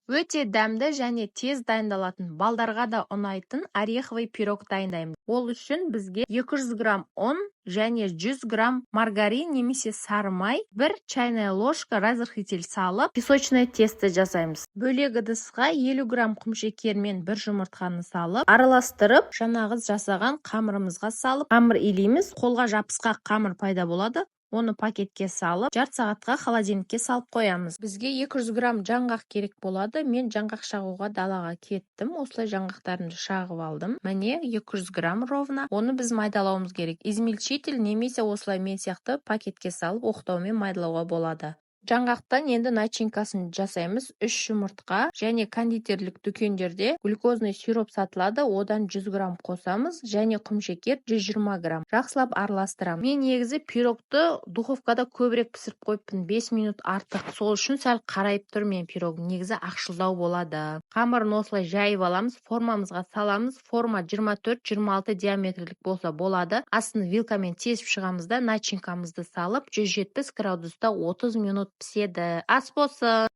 Өте дәмді және тез дайындалатын, балдарға да ұнайтын ореховый пирог дайындаймыз. Ол үшін бізге 200 грамм ұн және 100 грамм маргарин немесе сары май, 1 чайная ложка разрыхлитель салып, песочное тесто жасаймыз. Бөлек ыдысқа 50 грамм құмшекер мен бір жұмыртқаны салып, араластырып, жаңағы жасаған қамырымызға салып, қамыр илейміз. Қолға жабысқақ қамыр пайда болады. Оны пакетке салып, жарты сағатқа холодильникке салып қоямыз. Бізге 200 грамм жаңғақ керек болады. Мен жаңғақ шағуға далаға кеттім. Осылай жаңғақтарымды шағып алдым. Міне, 200 грамм ровно. Оны біз майдалауымыз керек. Измельчитель немесе осылай мен сияқты пакетке салып, оқтаумен майдалауға болады. Жаңғақтан енді начинкасын жасаймыз. Үш жұмыртқа және кондитерлік дүкендерде глюкозный сироп сатылады, одан 100 грамм қосамыз және құмшекер 120 грамм. Жақсылап араластырамыз. Мен негізі пирогты духовкада көбірек пісіріп қойыппын, 5 минут артық. Сол үшін сәл қарайып тұр менің пирогым. Негізі ақшылдау болады. Қамырын осылай жайып аламыз, формамызға саламыз. Форма 24-26 диаметрлік болса болады. Астын вилкамен тесіп шығамыз да, начинкамызды салып, 170 градуста 30 минут піседі. Ас болсын!